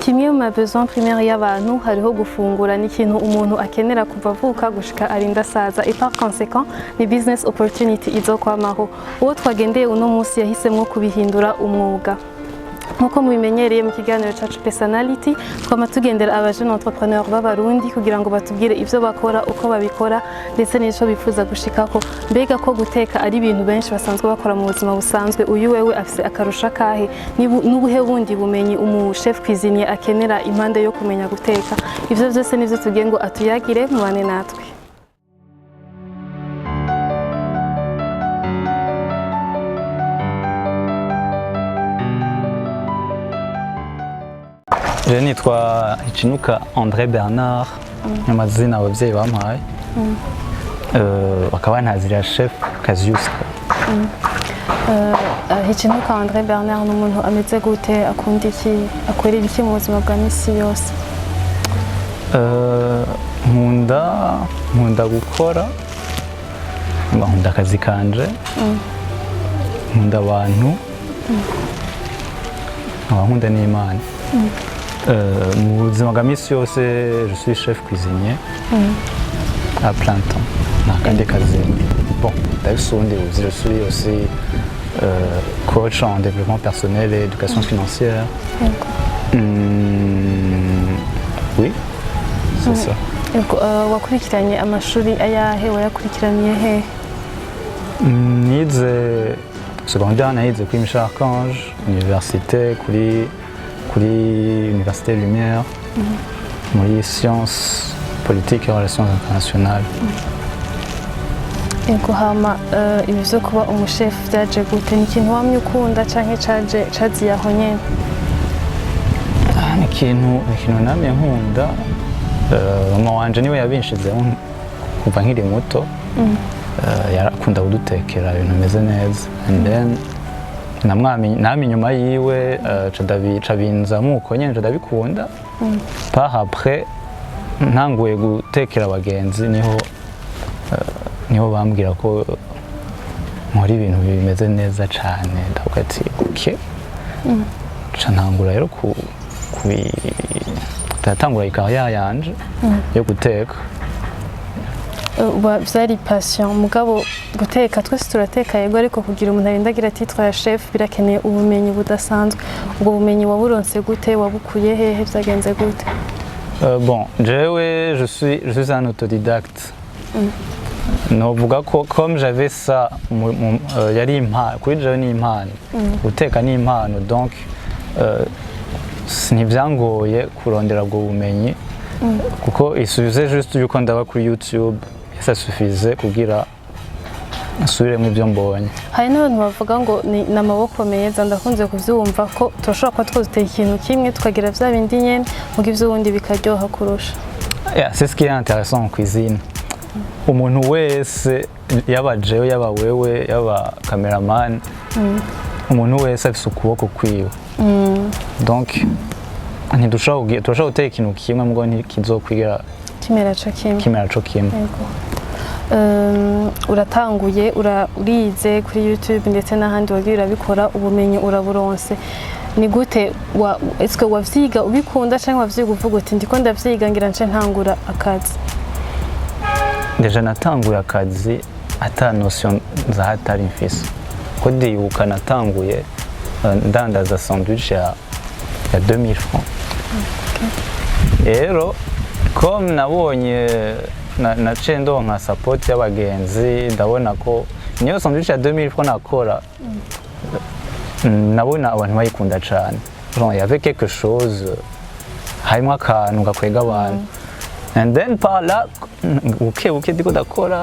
Kimwe mu besoin primaire y'abantu hariho gufungura. Ni ikintu umuntu akenera kuva avuka gushika arinda asaza, et par conséquent ni business opportunity izokwamaho. Uwo twagendeye uno munsi yahisemwo kubihindura umwuga. Nk'uko mubimenyereye, mu kiganiro cyacu Personality twama tugendera aba jeune entrepreneur b'Abarundi kugira ngo batubwire ibyo bakora, uko babikora, ndetse n'icyo bifuza gushikako. Mbega ko guteka ari ibintu benshi basanzwe bakora mu buzima busanzwe, uyu wewe afise akarusha kahe? N'ubuhe bundi bumenyi umu chef cuisinier akenera impande yo kumenya guteka? Ivyo byose nivyo tugiye ngo atuyagire. Mubane natwe. Je nitwa Ikinuka André Bernard, amazina ababyeyi bampaye. Bakaba bantazira Chef Kaziuska. Hikinuka André Bernard ni umuntu ameze gute? Akunda iki? Akorera iki mu buzima bwa misi yose? Nkunda gukora, nkunda akazi kanje, nkunda abantu, nkaba nkunda n'Imana. Mu buzima bwa misi yose, je suis chef cuisinier à plein temps, nta kandi kazi. Bon, ndabifise ubundi buzi, je suis aussi coach en développement personnel et éducation financière. Oui, c'est ça. Yego, wakurikiranye amashuri ayahe? Wayakurikiraniye he? Nize secondaire, nayize kuri Michel Archange, université kuri Université Lumière, muri sciences politiques et relations internationales. Yego, hama ibi vyo kuba umushefu vyaje gute? Ni ikintu wamye ukunda canke caje caziye aho nyene? Ah, ni ikintu namye nkunda. Mama wanje niwe yabinshizemo kuva nkiri muto. Yarakunda kudutekera ibintu bimeze neza, and then namye inyuma yiwe, ca binzamo uko nyene, ca ndabikunda. Par après ntanguye gutekera abagenzi, niho bambwira ko nkora ibintu bimeze neza cane. Ndavuga ati ok, ca ntangura rero ku kubi ndatangura icarrière yanje yo guteka. Vyari passion, mugabo guteka twese turateka, yego, ariko kugira umuntu arinda agira titre ya chef birakeneye ubumenyi budasanzwe. Ubwo bumenyi waburonse gute? Wabukuye hehe? Vyagenze gute? Bon, jewe je suis un autodidacte. Novuga ko comme j'avais ça, yari impano kuri jewe, ni impano, guteka ni impano, donc ntibyangoye kurondera ubwo bumenyi, kuko il suffisait juste yuko ndaba kuri YouTube et ça suffisait kugira nsubiremo ibyo mbonye. Hari n'abantu bavuga ngo ni amaboko meza. Ndakunze kuvyumva ko turashobora kuba twoziteka ikintu kimwe, tukagira vya bindi nyene, muga ivy'uwundi bikaryoha kurusha. Yeah, c'est ce qui est intéressant en cuisine. Umuntu wese, yaba jewe, yaba wewe, yaba cameraman, umuntu wese afise ukuboko kwiwe. Donc ntidushobora turashobora guteka ikintu kimwe, mugabo ntikizokwigera kimera co kimwe. Kimera co kimwe. Yego. Uratanguye, urize kuri YouTube ndetse n'ahandi wagiye urabikora, ubumenyi uraburonse. Ni gute wa eske wavyiga ubikunda, canke wavyiga uvuga uti ndiko ndavyiga ngira nce ntangura akazi? Déjà natanguye akazi ata notion za hatari mfise, ko ndibuka natanguye ndandaza sandwich ya 2000 francs. Rero comme nabonye naciye ndonka support y'abagenzi, ndabona ko niyo sandwich ya 2000 francs nakora. Nabona abantu bayikunda cane. Genre, il y avait quelque chose, harimo akantu gakwega abantu. And then par là, buke buke ndiko ndakora,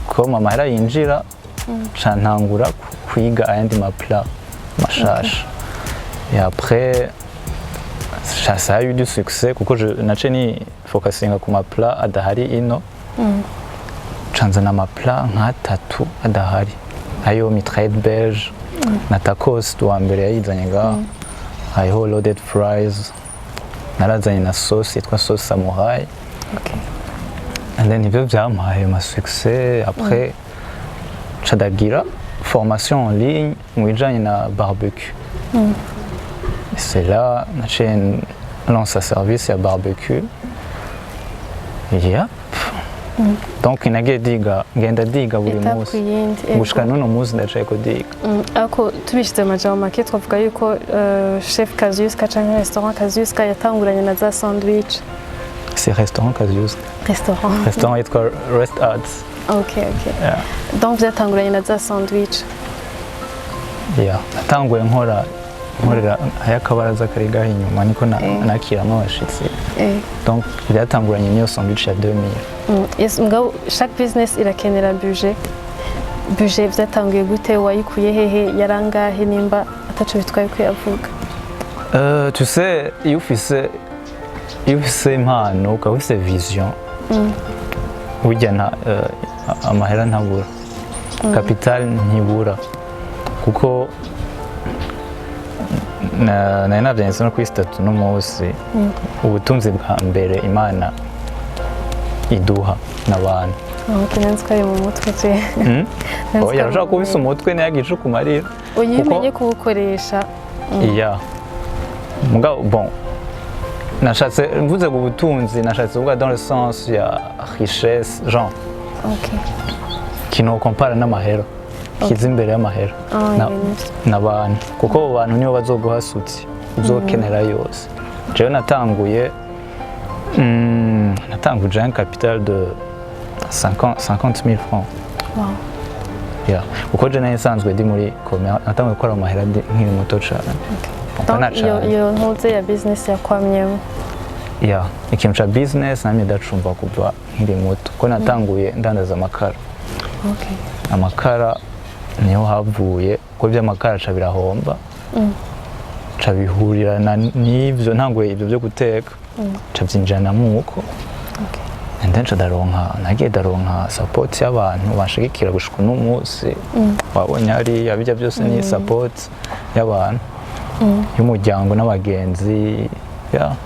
comme amahera yinjira, ca ntangura kwiga ayandi ma plats mashasha. Et après ça a eu du succès, kuko nace ni focusinga ku ma plats adahari ino. Ca nzana ama plats nk'atatu adahari, ayo mitraillette belge na tacos wa mbere yayizanye ngaho, hariho loaded fries, narazanye na sauce yitwa sauce samurai. And then ivyo vyampaye ma succès. Après ca ndagira formation en ligne mu bijanye na barbecue. Et c'est là naciye lance service ya barbecue. Yep. Donc nagiye diga, ngenda diga buri Étape ku munsi. yindi, ego. Gushika n'uno munsi ndacaye kudiga. Ariko tubishyize mu majambo make, twavuga yuko chef Kaziuska canke restaurant Kaziuska yatanguranye na za sandwich. C'est restaurant Kaziuska. Restaurant. Restaurant yitwa Rest Arts. Ok. Yeah. Donc byatanguranye na za sandwich. Yeah. Natanguye nkora, nkorera ay'akabaraza kari gaho inyuma, niko nakiramo abashitsi. Donc byatanguranye n'iyo sandwich ya 2000. Yes, mugabo chaque business irakenera budget. Budget byatanguye gute? Wayikuye hehe? Yarangahe, nimba ataco bitwaye kuyavuga? Tu sais, iyo ufise impano, ukaba ufise vision, burya nta amahera ntabura, capital ntibura, kuko nari navyanditse no kuri statut n'umunsi: ubutunzi bwa mbere Imana iduha n'abantu. Ok, nanzi ko ari mu mutwe je. Nanzi ko Oya, ari urashobora mu kuba ufise mutwe. umutwe ntiyagire ico ukumarira. Oya, iyo Kuko umenye kuwukoresha. Iya, mugabo bon, nashatse mvuze ngo ubutunzi, nashatse kuvuga dans le sens ya richesse, genre ikintu kompara n'amahera, kiza imbere y'amahera Ibintu. n'abantu, kuko abo bantu nibo bazoguha soutien uzokenera yose. Jewe natanguye natanguje un capital de 50 000 francs. Yeah. Kuko je nari nsanzwe ndi muri commerce, natanguye gukora amahera nkiri muto cane. Bon, Donc pas iyo cane. Iyo ntuze ya business yakwamyemo. Yeah. Ikintu ca business namye ndacumva kuva nkiri muto, ko natanguye ndandaza amakara. Amakara niho havuye, kuko iby'amakara ca birahomba, ca bihurirana n'ivyo ntanguye ibyo byo guteka, ca byinjiranamo uko. And then ca ndaronka, nagiye ndaronka support y'abantu banshigikira gushika uno munsi. Wabonye hariya bijya byose ni support y'abantu, y'umuryango n'abagenzi, yeah.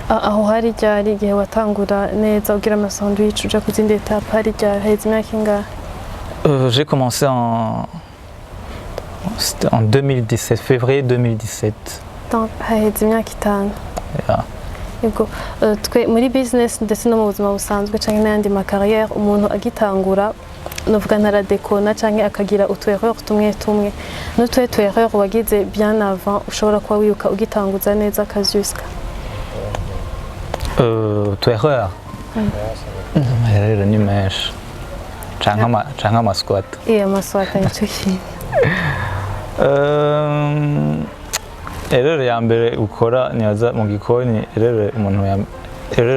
Aho hari ryari, igihe watangura neza ugira ama sandwich, uja ku zindi étape? Hari ryari? Haheze imyaka ingahe? J'ai commencé c'était en 2017, février 2017. Donc haheze imyaka 5. Yeah. Yego. Twe muri business ndetse no mu buzima busanzwe canke n'ayandi ma carrière, umuntu agitangura novuga ntaradekona canke akagira utu erreur tumwe tumwe. N'utuhe tu erreur wagize bien avant ushobora kuba wibuka ugitanguza neza Kaziuska? Tu erreur, rero ni menshi, canke amasquat. Iya, amaswata nico kintu. Erreur ya mbere ukora, nibaza mu gikoni, erreur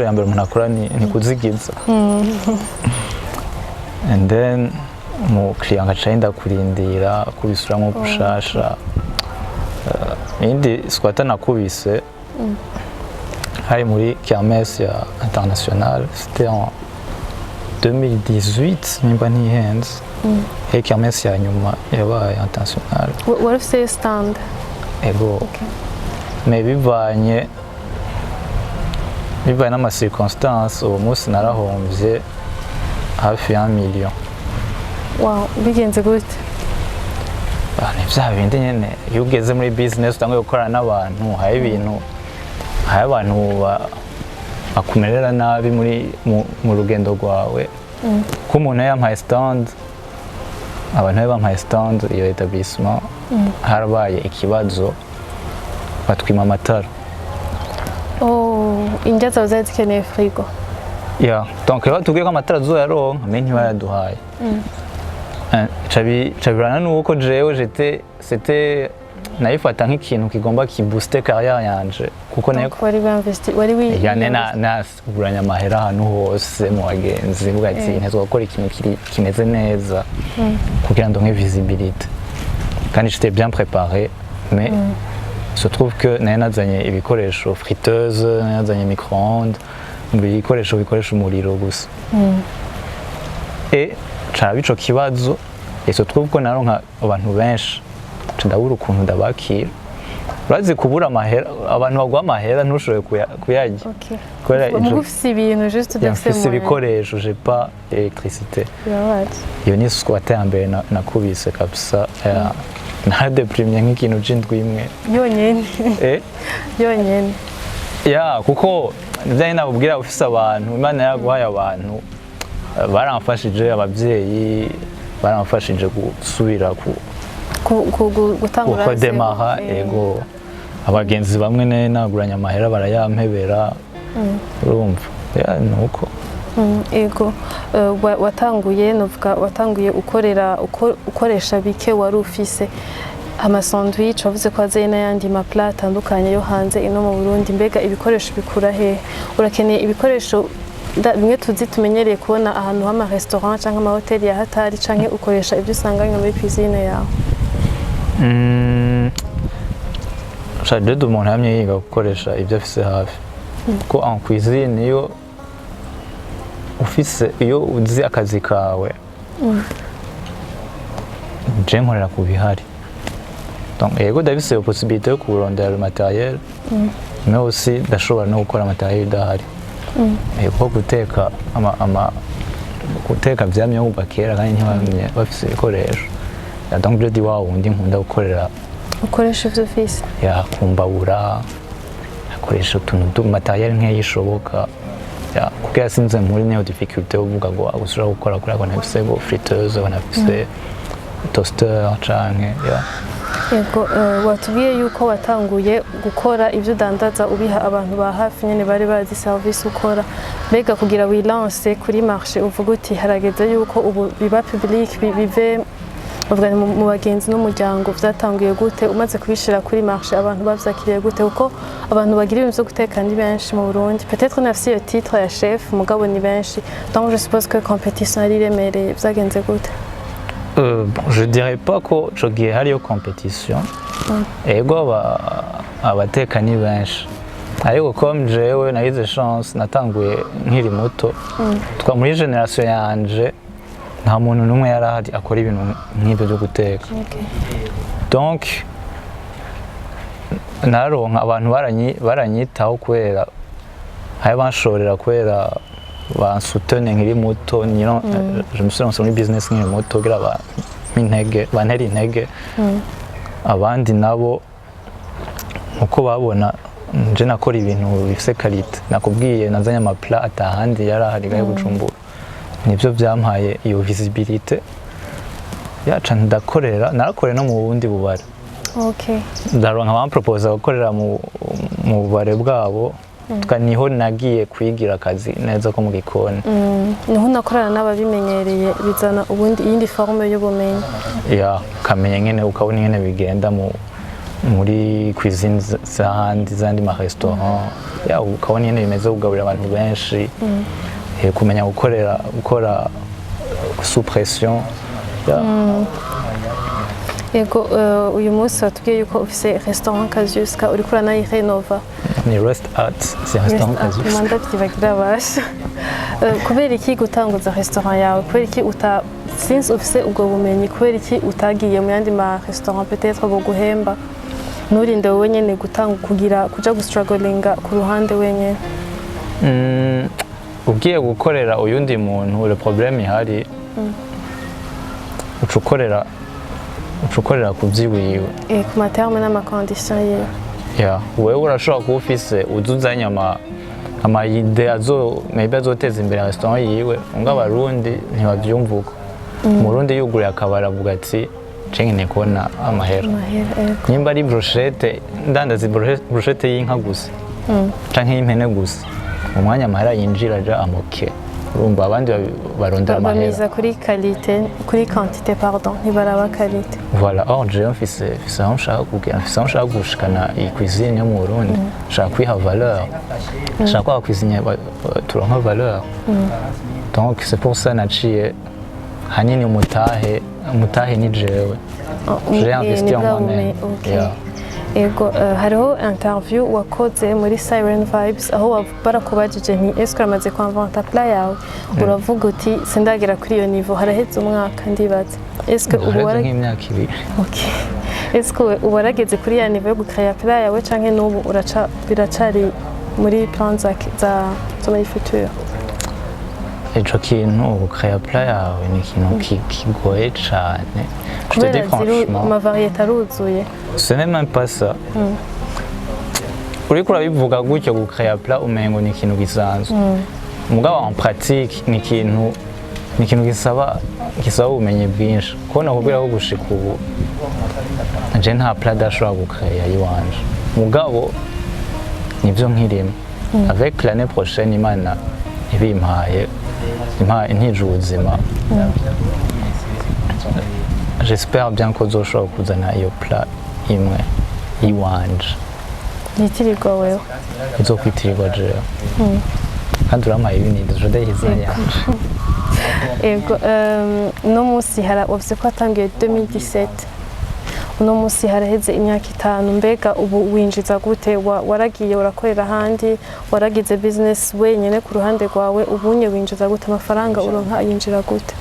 ya mbere umuntu akora ni kuzigiza, and then umukiriya agaca yenda kurindira kubisuramwo gushasha. Iyindi squat nakubise hari muri kermesse ya international, c'était en 2018 nimba ntihenze, et kermesse ya nyuma yabaye international. Wari ufise stand? Ego. Mais bivanye n'ama circonstances, uwo munsi narahomvye hafi ya million. Wow, bigenze gute? Ah, ni vya bindi nyene, iyo ugeze muri business utanguye gukorana n'abantu, hari ibintu, hari abantu bakumerera nabi muri mu rugendo rwawe. Ko umuntu yampaye stand, abantu bari bampaye stand iyo établissement, harabaye ikibazo, batwima amatara. Oh, indya zawe zari zikeneye frigo. Yeah. Donc rero batubwiye ko amatara tuzoyaronka, mais ntibayaduhaye. Ca birana nuko jewe j'étais, c'était, nayifata nk'ikintu kigomba kibooste carrière yanje, kuko nayo Donc wari winvesti, wari wi yani nasuguranya amahera ahantu hose mu bagenzi, mvuga ati ntezwa gukora ikintu kimeze neza kugira ndonke visibilité. Kandi j'étais bien préparé, mais il se trouve que nari nazanye ibikoresho, friteuse, nari nazanye micro-ondes, ibikoresho bikoresha umuriro gusa. Et caraba ico kibazo. Il se trouve ko naronka abantu benshi, nca ndabura ukuntu ndabakira. Urazi kubura amahera, abantu baguha amahera ntushobore kuyarya kubera Muga ufise ibintu juste udafise mfise moyen. ibikoresho, j'ai pas électricité. Birababaje. Iyo ni squat ya mbere nakubise kabisa. Naradeprimye nk'ikintu c'indwi imwe. Yonyene? Eh? Yonyene? Ya, kuko nivyo nakubwira, ufise abantu, Imana yaguhaye abantu, baramfashije, abavyeyi baramfashije gusubira ku Gutangura kukodemara. zéro. Ego, abagenzi bamwe ne naguranye amahera barayampebera, urumva ya nuko. Ego. Watanguye, novuga watanguye ukorera ukoresha bike wari ufise, amasandwich, wavuze ko wazanye n'ayandi ma plats atandukanye yo hanze ino mu Burundi. Mbega ibikoresho bikura hehe? Urakeneye ibikoresho bimwe tuzi tumenyereye kubona ahantu h'ama restaurant canke amahoteli ya hatari, canke ukoresha ibyo usanganywe muri cuisine yawe? Sha, umuntu yamye yiga gukoresha ibyo afise hafi, kuko en cuisine iyo ufise, iyo uzi akazi kawe, je nkorera ku bihari. Donc yego, ndafise iyo possibilité yo kurondera le matériel, mais aussi ndashobora no gukora matériel idahari. Kuko guteka ama guteka vyamye kuva kera, kandi ntibamye bafise ibikoresho. Ya, donc je dis wa wundi nkunda gukorera Ukoresha ivyo ufise. Ya, kumbabura, akoresha utuntu du matériel nkeya ishoboka, ya, kugira sinze muri niyo difficulté yo kuvuga ngo gusubira gukora kubera ko ntafise ngo friteuse, ngo ntafise toaster canke ya. Yego, watubwiye yuko watanguye gukora ibyo udandaza ubiha abantu ba hafi nyine bari bazi service ukora. Mbega kugira wilance kuri marché, uvuga uti harageze yuko ubu biba public, bive bavuga ni mu bagenzi n'umuryango, vyatanguye gute? Umaze kubishira kuri marché, abantu bavyakiriye gute? Kuko abantu bagira ibintu vyo guteka ni benshi mu Burundi, peut-être nafise iyo titre ya chef, mugabo ni benshi, donc je suppose que compétition ari iremereye. Vyagenze gute? Bon, je dirais pas ko ico gihe hariyo compétition. Ego, abateka ni benshi, ariko comme jewe nagize chance, natanguye nkiri muto, twa muri génération yanje nta muntu n'umwe yari ahari akora ibintu nk'ibyo byo guteka. Donc naronka abantu baranyitaho kubera hari banshorera, kubera bansutene nkiri muto. Je me suis lancé muri business nkiri muto kugira bampe intege, bantere intege. Abandi nabo uko babona nje nakora ibintu bifise qualité, nakubwiye nazanye ama plats atahandi yari ahari gahe Bujumbura, nivyo vyampaye iyo visibilité. Yaca ndakorera, narakoreye no mu bundi bubare. Ndaronka bamproposa gukorera mu bubare bwabo. Niho nagiye kwigira akazi neza ko mu gikoni. Niho unakorana n'ababimenyereye, bizana ubundi iyindi forme y'ubumenyi. Ya, ukamenya nyene, ukabona ingene bigenda muri cuisine z'ahandi, z'andi ma restaurant, ya, ukabona ingene bimeze kugaburira abantu benshi, kumenya gukorera, gukora sous pression, ya. Yego, uyu munsi watubwiye yuko ufise restaurant Kaziuska, uriko uranayirenova. Ni Rest Art, c'est restaurant Kaziuska. Ndavyibagira basha. Kubera iki gutanguza restaurant yawe? Kubera iki uta, since ufise ubwo bumenyi, kubera iki utagiye mu yandi ma restaurant, peut-être boguhemba, nturinde wowe nyene gutanga kugira kuja gustrugglinga ku ruhande wenyene? Ugiye gukorera uyundi muntu, le problème ihari, uca ukorera ku vyiwiwe. Ku ma termes n'ama conditions yiwe. Ya, wewe urashobora kuba ufise uzuzanye ama idées azo maybe azoteza imbere restaurant yiwe, ngo abarundi ntibavyumva uko. Umurundi yuguriye akabari avuga ati je nkeneye kubona amahera. Amahera, ego. Nimba ari brochette, ndandaza brochette y'inka gusa canke y'impene gusa, mu mwanya amahera yinjira aja amoke. Urumva abandi barondera amahera. Bamiza kuri qualité, kuri quantité, pardon, ntibaraba qualité. Voilà. Or jewe mfise aho nshaka kugera, mfise aho nshaka gushikana iyi cuisine yo mu Burundi. Nshaka kwiha valeur, nshaka ko aba cuisinier turonka valeur. Donc c'est pour ça naciye hanini umutahe ni jewe. J'ai investi en moi-même. Yeah. Ego, hariho interview wakoze muri Siren Vibes aho barakubajije nti: "Est-ce que uramaze kwinventa plat yawe?" Uravuga uti: "Sindagera kuri iyo niveau." Haraheze umwaka, ndibaza. Est-ce que ubu Hareze nk'imyaka 2. Okay. Est-ce que ubu warageze kuri ya niveau yo gukaya plat yawe, canke n'ubu uraca biracari muri plan za zo muri futur? Ico kintu, gukaya plat yawe, ni ikintu kigoye cane. Je te dis Kubera ziri franchement, ama variétés aruzuye. Ce n'est même pas ça. Uriko urabivuga gutyo, gukaya plat umengo ni ikintu gisanzwe, mugabo en pratique ni ikintu gisaba ubumenyi bwinshi. Kubona kubwira ko gushika ubu je nta plat ndashobora gukaya iwanje, mugabo nivyo nkirimo. Avec l'année prochaine, Imana ibimpaye, intije ubuzima, j'espère bien ko uzoshobora kuzana iyo plat imwe iwanje. Yitirirwa wewe. Izokwitirirwa jewe, kandi urampaye ibintu je izina yanje. Ego, uno munsi wavuze ko watangiye 2017, uno munsi haraheze imyaka 5. Mbega ubu winjiza gute? Waragiye urakorera ahandi, waragize business wenyine ku ruhande rwawe? Ubunye winjiza gute? Amafaranga uronka yinjira gute?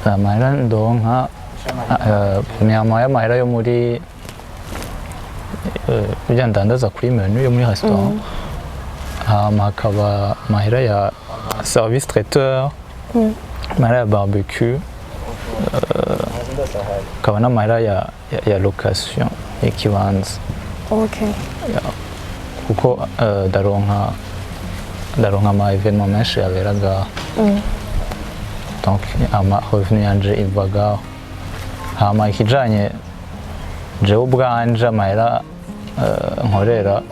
Amahera ndonka, premièrement y'amahera yo muri burya ndandaza kuri menu yo muri restaurant, hama hakaba amahera ya service traiteur, amahera ya barbecue, hakaba n'amahera ya location y'ikibanza. Kuko ndaronka ama événement menshi yabera ngaho, donc ama revenu yanje iva ngaho. Hama ikijanye jewe ubwanje, amahera nkorera,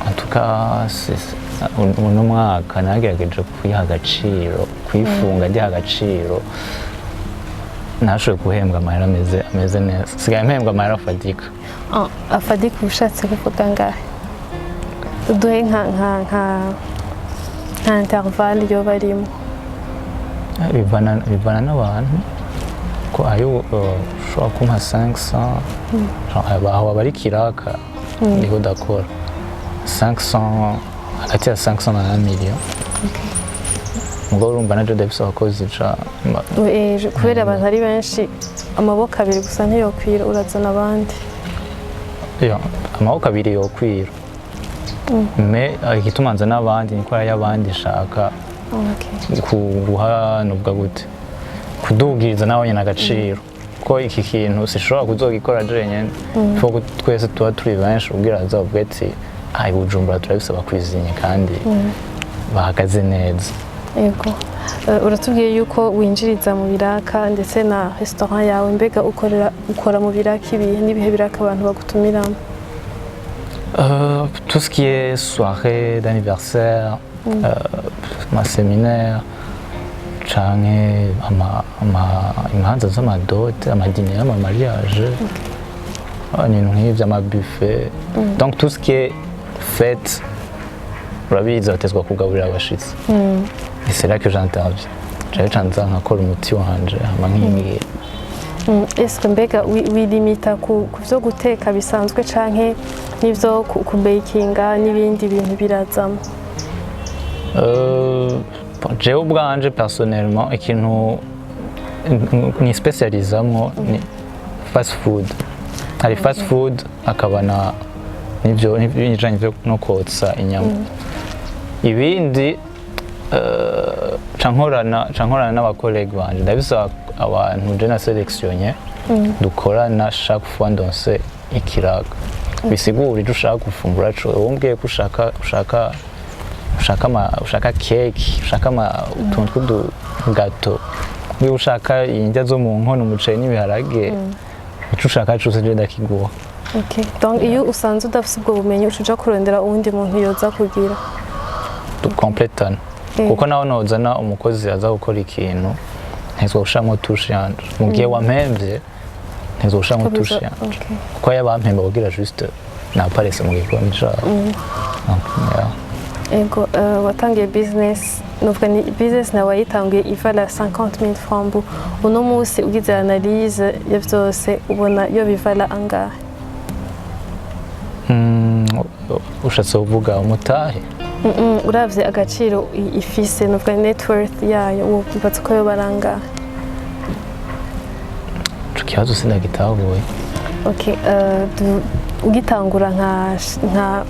en tout cas uno mwaka nagerageje kwiha agaciro, kwifunga ndiha agaciro. Nashoboye guhembwa amahera ameze neza, sigaye mpembwa amahera afatika. Ah, afatika ushatse kuvuga ngahe? Uduhe nka intervalle yoba arimo. Bivana n'abantu, ko ayo ushobora kumpa 500, genre, aho aba ari kiraka ndiko ndakora 500, hagati ya 500 na 1 million. Mugabo urumva naje ndafise abakozi ca Kubera abantu ari benshi, amaboko abiri gusa ntiyokwira, urazana abandi. Yo, amaboko abiri yokwira, mais igituma nza n'abandi niko ari ay'abandi nshaka kuguha, nuvuga gute, kudugiriza nawe nyine agaciro, ko iki kintu sishobora kuzogikora jenyine. Faut ko twese tuba turi benshi ubwira azavuga ati: "Ah, i Bujumbura turabisaba cuisinier kandi bahagaze neza." Yego. Uratubwiye yuko winjiriza mu biraka ndetse na restaurant yawe. Mbega ukora mu biraka ibihe n'ibihe biraka abantu bagutumiramo? Tout ce qui est soirée d'anniversaire, ma séminaire, canke imanza z'ama dot, ama dîner y'ama mariage, ibintu nk'ivyo, ama buffet. Donc tout ce qui est fête, urabizi batezwa kugaburira abashitsi. Et c'est là que j'interviens. Jewe ca nza nkakora umuti wanje hama nkingira. Est-ce mbega wilimita ku vyo guteka bisanzwe, canke n'ivyo kubakinga n'ibindi bintu birazamo? Bon, jewe ubwanje personnellement, ikintu nispecializamwo ni fast food. Hari fast food, hakaba na n'ivyo n'ibijanye vyo no kotsa inyama. Ibindi ca nkorana n'aba collègues banje. Ndabisaba abantu je na sélectionné dukorana chaque fois ndonse ikiraga, bisigura ico ushaka gufungura co. Wowe ko ushaka cake, ushaka utuntu tw'udu gâteau, niba ushaka indya zo mu nkono, umuceri n'ibiharage, ico ushaka cose je ndakiguha. Okay. Donc iyo usanze udafise ubwo bumenyi, uca uja kurondera uwundi muntu yoza kugira Dukompletana, kuko naho nozana umukozi aza gukora ikintu, ntizwa gushiramwo touche yanje. Mu gihe wampemvye, ntizwa gushiramwo touche yanje, kuko yabampemba kugira juste naparese mu gikoni cabo. Donc, yeah. Ego, watangiye business, nuvuga ni business nawe wayitanguye ivala 50 000 francs. Bu uno munsi ugize analyse ya vyose, ubona yo bivala angahe? Ushatse kuvuga umutahe? Uravye agaciro ifise, nuvuga net worth yayo, wibaza ko yoba ari angahe? Ico kibazo sindagitahuye. Okay, ugitangura nka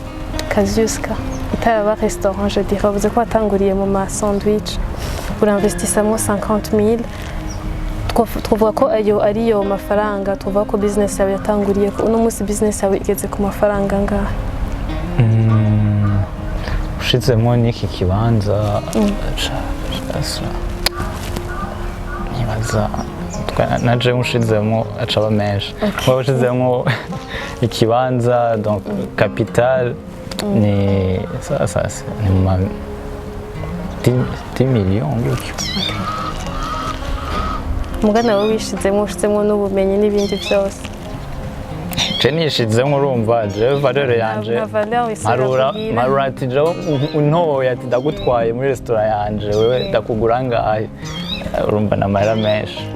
Kaziuska, itaraba restaurant, je dirais, wavuze ko watanguriye mu ma sandwich, urinvestisamo 50 000. Twavuga ko ayo ariyo mafaranga, tuvuga ko business yawe yatanguriye ko. Uno munsi business yawe igeze ku mafaranga angahe? Ushizemo n'iki kibanza, nibaza naje ushizemo acaba menshi. Wowe ushizemo ikibanza, donc capital ni ça ni mu ma 10 millions gutyo. Mugana wowe wishizemo, ushizemo n'ubumenyi n'ibindi byose. Je nishizemo, urumva jewe valeur yanje Nta valeur isubira marura kugira. Marura ati jewe untoye ati ndagutwaye muri restaurant yanje, wewe ndakugura ngahe? Urumva ni amahera menshi.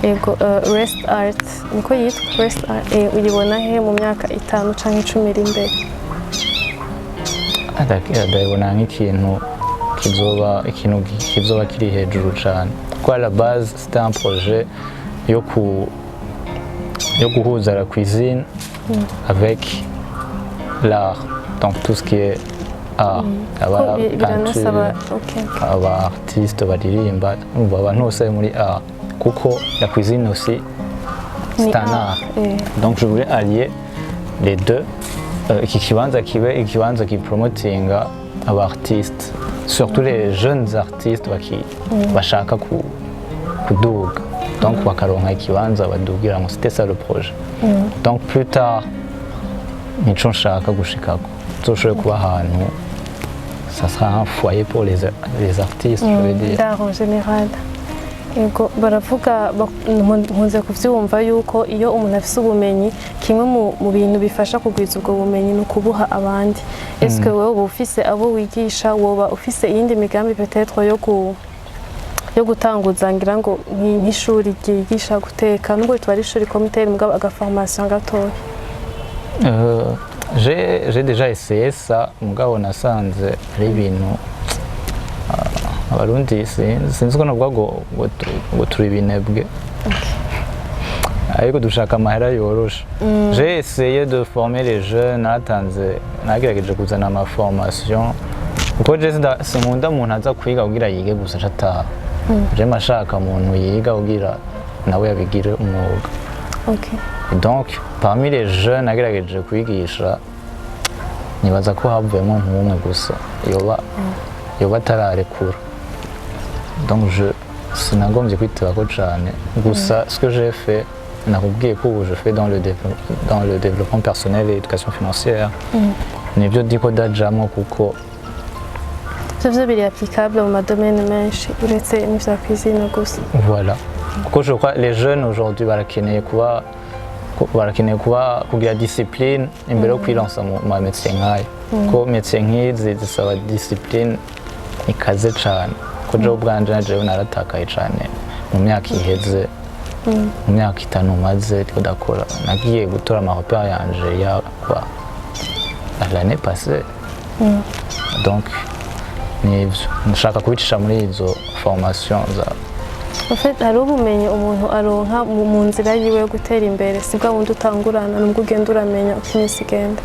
Yego, Rest Art niko yitwa, Rest Art, uyibona he mu myaka 5 canke 10 iri imbere? Ndabibona nk'ikintu kizoba ikintu kizoba kiri hejuru cyane, kuko à la base c'était un projet yo guhuza la cuisine avec l'art, donc tout ce qui est art, aba Ko biranasaba peinture, okay. aba artiste baririmba, urumva abantu bose bari muri art, kuko la cuisine aussi Ni c'est un art. Donc je voulais allier les deux. Iki kibanza kibe ikibanza kipromotinga aba artistes, surtout les jeunes artistes bashaka kuduga, donc bakaronka ikibanza badugiramo. C'était ça le projet. Donc plus tard nico nshaka gushikako, tuzoshobore kuba ahantu ça sera un foyer pour les artistes, je veux dire. L'art en général. Yego, baravuga nkunze kuvyumva yuko iyo umuntu afise ubumenyi, kimwe mu bintu bifasha kugwiza ubwo bumenyi ni ukubuha abandi. Est-ce que wewe uba ufise abo wigisha? Woba ufise iyindi migambi peut-être yo gutanguza, ngira ngo nk'ishuri ryigisha guteka, nubwo bitaba ari ishuri communautaire, mugabo agaformation gatoya? J'ai déjà essayé ça, mugabo nasanze ari ibintu Abarundi sinzi ko navuga ngo turi ibinebwe, ariko dushaka amahera yoroshe. J'ai essayé de former les jeunes, naratanze, nagerageje kuzana ama formation, kuko je sinkunda umuntu aza kwiga kugira yige gusa aca ataha. Je mashaka umuntu yiga kugira nawe yabigire umwuga. Et donc parmi les jeunes nagerageje kwigisha, nibaza ko havuyemo nk'umwe gusa yoba atararekura. Donc je sinagombye kwitebako cane. Gusa ce que j'ai fait, nakubwiye ko ubu je fais dans le développement personnel et éducation financière, nibyo ndiko ndajamwo kuko Ivyo vyo biri applicable mu madomaine menshi uretse n'ivya cuisine gusa. Voilà, kuko je crois les jeunes aujourd'hui barakeneye kuba kugira discipline imbere yo kwilansa mu ma métier nk'ayo, ko métier nk'izi zisaba discipline ikaze cane, ko jewe ubwanje na jewe naratakaye cane mu myaka iheze. Mu myaka 5 maze ndiko ndakora, nagiye gutora ama repères yanje ya quoi, l'année passée. Donc nivyo ndashaka kubicisha muri izo formation za En fait, hari ubumenyi umuntu aronka mu nzira yiwe yo gutera imbere, si bwa bundi utangurana, nubwo ugenda uramenya uko iminsi igenda.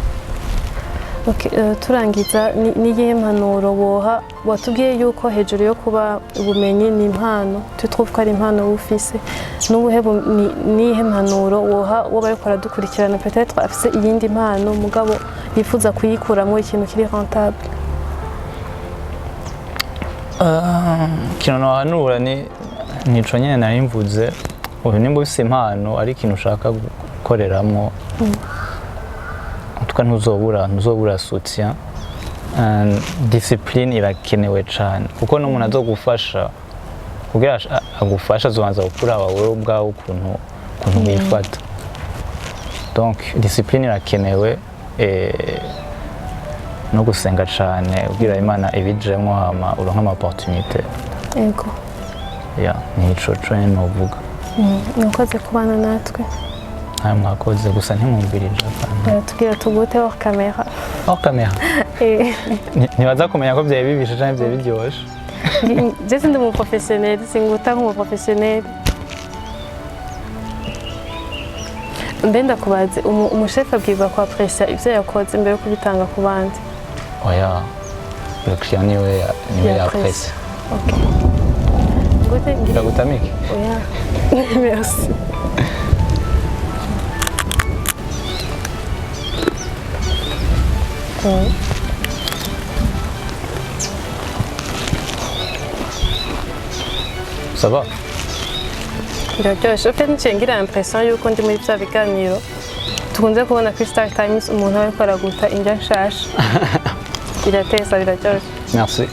Okay, turangiza, niyihe mpanuro woha? Watubwiye yuko hejuru yo kuba ubumenyi ni impano, tu trouves ko ari impano wowe ufise. N'ubuhe niyihe mpanuro woha uwo bariko baradukurikirana, peut-être afise iyindi mpano mugabo yifuza kuyikuramwo ikintu kiri rentable? Ikintu nohanura ni nico nyene nari mvuze. Ubu nimba ufise impano ari ikintu ushaka gukoreramo, en tout cas ntuzobura soutien. And discipline irakenewe cyane, kuko n'umuntu azogufasha, kugira agufashe azobanza kukuraba wowe ubwawe ukuntu wifata. Donc discipline irakenewe, no gusenga cyane ubwira Imana ibijemwo, hama uronka ama opportunité. Yeah, nico conyene novuga. Mwakoze kubana natwe. Ntayo, mwakoze, gusa ntimwumvirije abantu. Tugira tugute hors caméra. Hors caméra. Ntibaza kumenya ko byari bibishe canke byari biryoshe. Je sindi umu professionnel, singuta nk'umu professionnel. Mbe ndakubaze, umushefu abwirwa kwapprécier ibyo yakoze imbere yo kubitanga ku bandi? Oya, le client niwe Yapprécie. yapprécie. Ok, gute ngira Ndagutamike. Oya, merci. Ça va? Biraryoshe. Ufite niciye ngira impression yuko ndi muri bya biganiro tukunze kubona kuri Star Times, umuntu aba ariko araguta indya nshasha. Birateza, biraryoshe. Merci.